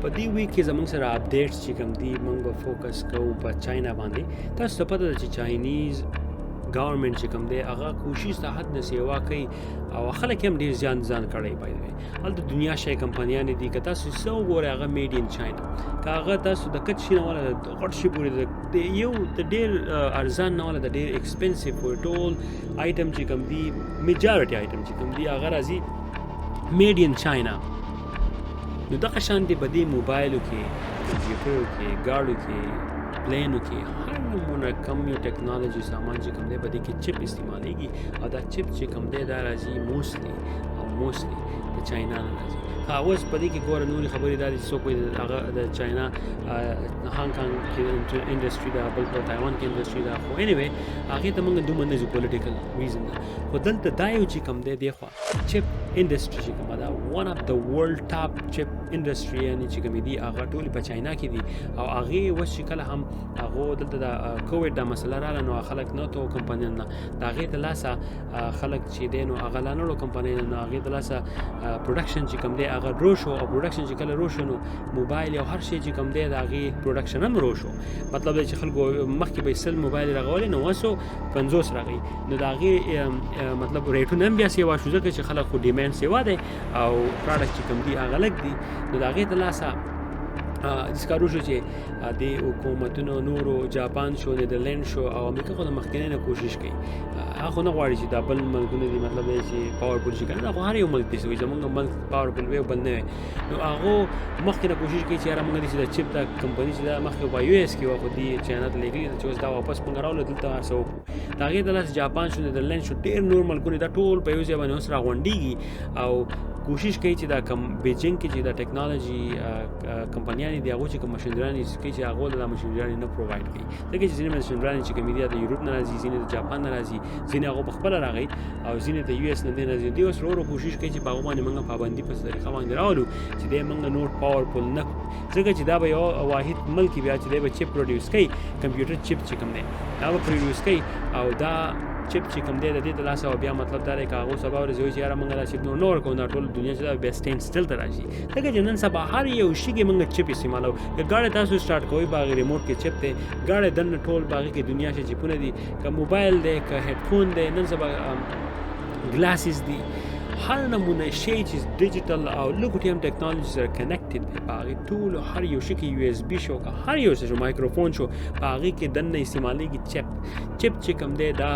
په دې ویک کې زموږ سره اپډیټس چې کوم دي، موږ به فوکس کوو په چاینا باندې. تاسو ته پته ده چې چاینیز ګورنمنت چې کوم دی، هغه کوشش ته حد نه سیوا کوي او خلک هم ډیر زیان ځان کړی. پای دی، هلته دنیا شي کمپنیان دي، که تاسو څه وګورئ هغه میډ ان چاینا. که هغه تاسو د کچ شي نه ولا د غټ شي پورې، د یو د ډیر ارزان نه ولا د ډیر ایکسپنسیو پورې، ټول آیټم چې کوم دي، میجارټي آیټم چې کوم دي، هغه راځي میډ ان چاینا. نو دغه شان دی په دې موبایلو کې، کمپیوټرو کې، گاډو کې، پلینو کې، هر نمونه کم یو ټکنالوژي سامان چې کوم دی، په دې کې چپ استعمالېږي او دا چپ چې کوم دی، دا راځي موستلی او موستلی د چاینا نه راځي. ها، اوس په دې کې ګوره نورې خبرې دا دي چې څوک وایي هغه د چاینا هانګ کانګ کې انډستری ده، بل په تایوان کې انډستری ده، خو انیوی هغې ته موږ دومره نه ځو، پولیټیکل ریزن ده. خو دلته دا یو چې کوم دی، دی خو چپ انډستری چې کومه ده، one of the world top chip industry یعنی چې کوم دي، هغه ټول په چاینا کې دي. او هغه اوس چې کله هم هغه دلته د کووډ د مسله رااله، نو خلک نه تو کمپنیان نه د هغې د لاسه خلک چې دی، نو هغه لا نورو کمپنیانو، نو هغې د لاسه پروډکشن چې کوم دی هغه رو شو. او پروډکشن چې کله رو شو، نو موبایل او هر شی چې کوم دی د هغې پروډکشن هم رو شو. مطلب دی چې خلکو مخکې به 100 موبایل رغولې، نو اوس 50 راغی. نو د هغې مطلب ریټونه هم بیا سیوا شو، ځکه چې خلک خو ډیمانډ سیوا دی او پروډکټ چې کوم دی هغه لږ دی. نو د هغې د لاسه داسې کار وشو چې د حکومتونو نورو، جاپان شو، نیدرلند شو او امریکا خو د مخکنۍ نه کوشش کوي. هغه خو نه غواړي چې دا بل ملکونه دي، مطلب دی چې پاورفول شي کنه. خو هر یو ملک دي چې زمونږ ملک پاورفول وي او بل نه وي. نو هغه مخکې نه کوشش کوي چې یاره موږ دې چې د چپ دا کمپني چې دا مخکې په یو اس کې وه، خو دې چاینا ته لېږلي چې اوس دا واپس موږ راولو، دلته هر څه وکړو. د هغې د لاسه جاپان شو، نیدرلند شو، ډېر نور ملکونه، دا ټول په یو ځای باندې اوس راغونډېږي او کوشش کوي چې دا کم بیجینګ کې چې دا ټکنالوژي کمپنیانې دي، هغه چې کوم ماشینرانې کوي چې هغه د ماشینرانې نه پروواید کوي، ځکه چې ځینې ماشینرانې چې کوم دي د یورپ نه راځي، ځینې د جاپان نه راځي، ځینې هغه په خپله راغی او ځینې د یو اس نه دی راځي. دوی اوس ورو ورو کوشش کوي چې په هغه باندې موږ پابندي په طریقه باندې راولو چې دی موږ نور پاورفول نه کړو، ځکه چې دا به یو واحد ملک بیا چې دی به چپ پروډیوس کوي، کمپیوټر چپ چې کوم دی دا به پروډیوس کوي. او دا چپ چې کوم دی د دې د لاسه او بیا مطلب دا دی که هغه سبا ورځ وایي چې یاره موږ دا چپ نور نه ورکوو، دا ټول دنیا چې دا بیا سټینډ سټل ته راشي، ځکه چې نن سبا هر یو شي کې موږ چپ استعمالو. که ګاډی تاسو سټارټ کوئ، په هغې ریموټ کې چپ دی، ګاډی دننه ټول په هغې کې دنیا شي چپونه دي، که موبایل دی، که هډفون دی، نن سبا ګلاسز دي، هر نمونه شی چې ډیجیټل او لږ هم ټکنالوژي سره کنیکټډ دی، په هغې ټولو هر یو شي کې یو اس بي شو، که هر یو څه شو، مایکروفون شو، په هغې کې دننه استعمالېږي چپ. چپ چې کوم دی دا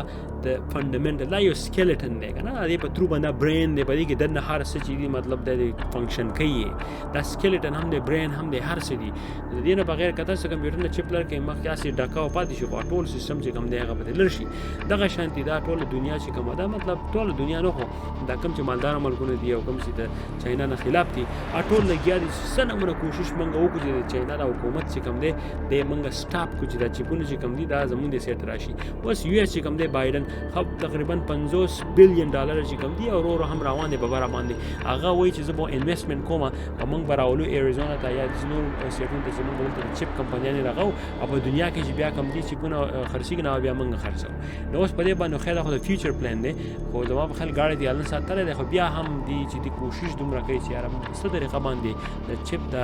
د فنډامنټل، دا یو سکیلټن دی که نه، دې په ترو باندې برین دی، په دې کې دننه هر څه چې دي، مطلب دی فنکشن کوي. دا سکیلټن هم دی، برین هم دی، هر څه دي. د دې نه بغیر که تاسو کمپیوټر نه چپ لر کوئ، مخکې هسې ډکه او پاتې شي، خو ټول سیستم چې کوم دی هغه به دې لر شي. دغه شانتې دا ټوله دنیا چې کومه ده، مطلب ټوله دنیا نه، خو دا کوم چې مالدار ملکونه دي او کوم چې د چاینا نه خلاف دي، هغه ټول لګیا دي چې څه نمونه کوشش موږ وکړو چې د چاینا د حکومت چې کوم دی دی موږ سټاپ کړو چې دا چپونه چې کوم دي دا زموږ د سیټ راشي. اوس یو اس چې کوم دی بایډن خو تقریبا 50 بلین ډالر چې کوم دي او ورو ورو هم روان دی په بره باندې، هغه وایي چې زه به انویسټمنټ کوم او موږ به راولو ایریزونا ته یا نور سیټونو ته چې موږ دلته د چپ کمپنیانې راغو او په دنیا کې چې بیا کوم دي چپونه خرڅېږي، نو بیا موږ خرڅو. نو اوس په دې باندې خیر خو د فیوچر پلان دی، خو زما په خیال ګاډی دی الن ساتلی دی، خو بیا هم دی چې دی کوشش دومره کوي چې یاره موږ څه طریقه باندې د چپ د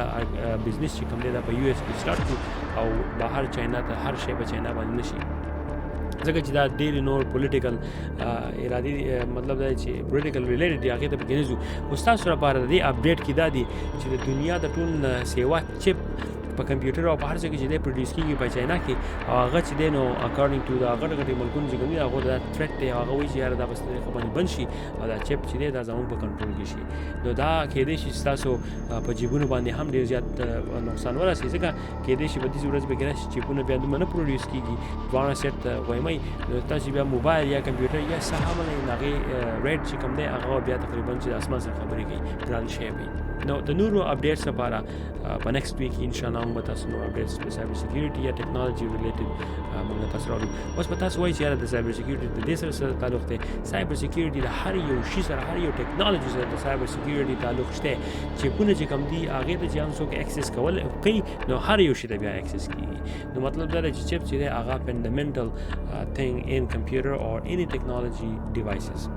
بزنس چې کوم دی دا په یو اس کې سټارټ کړو او بهر چاینا ته هر شی په چاینا باندې نشي، ځکه چې دا ډېر نور پولیټیکل ارادي، مطلب دا چې پولیټیکل ریلیټډ دی، هغې ته پکې نه ځو. خو ستاسو لپاره د دې اپډیټ کې دا دی چې د دنیا د ټول نه سیوا چپ په کمپیوټر او په هر څه کې چې دی پروډیوس کېږي په چاینا کې، او هغه چې دی نو اکارډینګ ټو دا غټ غټ ملکونه چې کوم دي هغه دا تھریټ دی، هغه وایي چې یاره دا به څه طریقه باندې بند شي او دا چپ چې دی دا زموږ په کنټرول کې شي. نو دا کېدای شي چې تاسو په جیبونو باندې هم ډېر زیات نقصان ورسي، ځکه کېدای شي په دې ورځ به کې راشي چپونه بیا دومره نه پروډیوس کېږي، دواړه سیټ ته غویمئ، نو تاسو بیا موبایل یا کمپیوټر یا څه هم نه، هغې ریټ چې کوم دی هغه بیا تقریبا چې د اسمان سره خبرې کوي ګران شی وي. نو د نورو اپډیټس لپاره په نیکسټ ویک ان شاء الله موږ به تاسو نور اپډیټس په سایبر سکیورټي یا ټکنالوژي ریلیټډ موږ تاسو راوړو. اوس به تاسو وایئ چې یاره د سایبر سکیورټي د دې سره څه تعلق دی؟ سایبر سکیورټي د هر یو شي سره، هر یو ټکنالوژي سره د سایبر سکیورټي تعلق شته. چپونه چې کوم دي هغې ته چې هم څوک اکسس کول کوي، نو هر یو شي ته بیا اکسس کیږي. نو مطلب دا دی چې چپ چې دی هغه فنډامنټل thing in computer or any technology devices.